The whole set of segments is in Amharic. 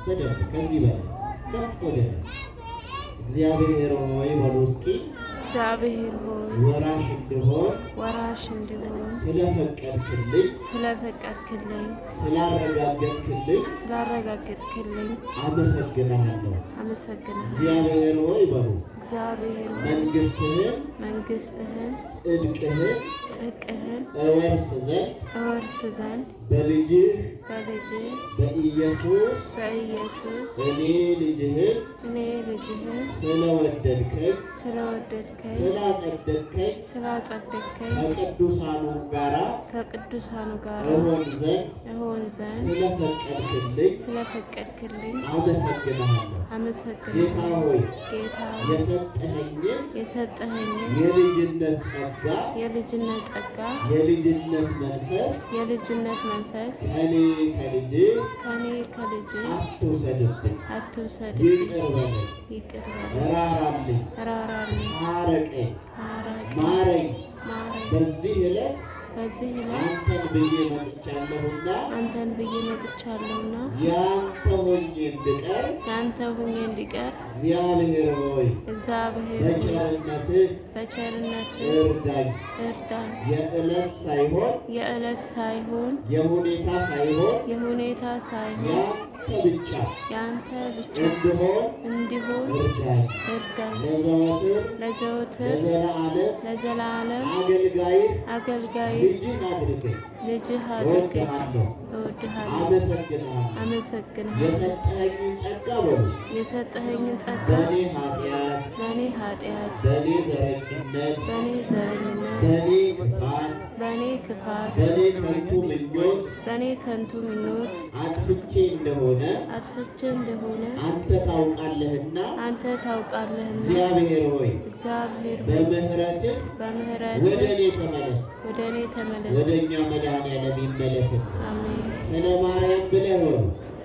በደንብ ከዚህ በላይ ከፍ ወደ ላይ። እግዚአብሔር ሆይ በሉ እስኪ። እግዚአብሔር ሆይ፣ ወራሽ እንድሆን ወራሽ እንድሆን ስለፈቀድክልኝ፣ ስለፈቀድክልኝ፣ ስላረጋገጥክልኝ ስላረጋገጥክልኝ አመሰግንሃለሁ። አመሰግናለሁ። እግዚአብሔር ሆይ በሉ። እግዚአብሔር ሆይ፣ መንግስትህን፣ መንግስትህን፣ ጽድቅህን ጽድቅህን እወርስ ዘንድ እወርስ ዘንድ በልጅህ በልጅህ በኢየሱስ በኢየሱስ እኔ ልጅህን እኔ ልጅህን ስለወደድከኝ፣ ስለወደድከኝ፣ ስላጸደቅከኝ ስላጸደቅከኝ ከቅዱሳኑ ጋራ ከቅዱሳኑ ጋር እሆን ዘንድ እሆን ዘንድ ስለፈቀድክልኝ ስለፈቀድክልኝ አመሰግንሃለሁ። ጌታ አመሰግናለሁ። ሆይ፣ ጌታ ሆይ፣ የሰጠኸኝን የሰጠኸኝን የልጅነት ጸጋ፣ የልጅነት ጸጋ፣ የልጅነት መንፈስ የልጅነት መንፈስ ከኔ ከልጅህ ከኔ ከልጅህ አትውሰድብኝ፣ አትውሰድብኝ፣ ይቅር በለኝ፣ ይቅር በለኝ፣ ራራልኝ፣ ራራልኝ፣ ታረቀኝ፣ ታረቀኝ፣ ማረኝ። ማረኝ። በዚህ ዕለት በዚህ ዕለት አንተን ብዬ መጥቻለሁና አንተን ብዬ መጥቻለሁና ያንተ ሆኜ እንድቀር ያንተ ሁኜ እንዲቀር እግዚአብሔር ሆይ፣ እግዚአብሔር ሆይ፣ በቸርነትህ በቸርነትህ እርዳኝ። እርዳኝ። የዕለት ሳይሆን፣ የዕለት ሳይሆን፣ የሁኔታ ሳይሆን፣ የሁኔታ ሳይሆን፣ ያንተ ብቻ ያንተ ብቻ እንድሆን እንዲሆን እርዳኝ። እርዳኝ። ለዘወትር ለዘወትር ለዘለዓለም ለዘላለም አገልጋይህ አገልጋይ ልጅህ አድርገኝ። ልጅህ አድርገኝ። እወድሃለሁ፣ እወድሃለሁ፣ አመሰግንሃለሁ። አመሰግንሃለሁ። የሰጠኸኝን ጸጋ በሉ። የሰጠኸኝን ጸጋ በእኔ ኃጢአት፣ በእኔ ኃጢአት፣ በእኔ ዘረኝነት፣ በእኔ ዘረኝነት፣ በእኔ ክፋት፣ በእኔ ክፋት፣ በእኔ ከንቱ ምኞት በእኔ ከንቱ ምኞት አጥፍቼ እንደሆነ አጥፍቼ እንደሆነ አንተ ታውቃለህና አንተ ታውቃለህና እግዚአብሔር ሆይ፣ እግዚአብሔር ሆይ፣ በምሕረትህ በምሕረት ወደ እኔ ተመለስ። ወደ እኔ ተመለስ። ወደ እኛ መድኃኔዓለም ይመለስና አሜን። ስለ ማርያም ብለህ በሉ።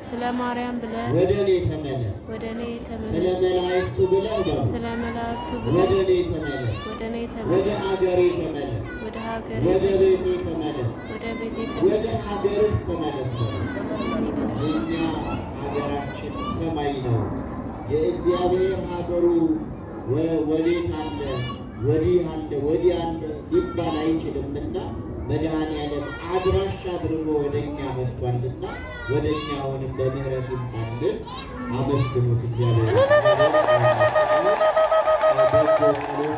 ስለ ማርያም ብለህ ወደ እኔ ተመለስ። ወደ እኔ ስለ ተመለስ። መላእክቱ ብለህ በሉ። ስለ መላእክቱ ወደ ብለህ እኔ ተመለስ። ወደ እኔ ወደ ተመለስ። ሀገሬ ተመለስ። ወደ ሀገሬ ወደ ቤቴ ተመለስ። ተመለስ። ወደ ቤቴ ወደ ተመለስ። ሀገርህ ተመለስ በሉ። እኛ ሀገራችን ሰማይ ነው። የእግዚአብሔር ሀገሩ ወዴት አለ፣ ወዲህ አለ፣ ወዲህ አለ ሊባል አይችልምና መድኃኔዓለም አድራሻ አድርጎ ወደ እኛ መጥቷልና ወደ እኛ አሁንም በምሕረት ይምጣልን። አመስግኑት እግዚአብሔር። በጎ ጸሎት።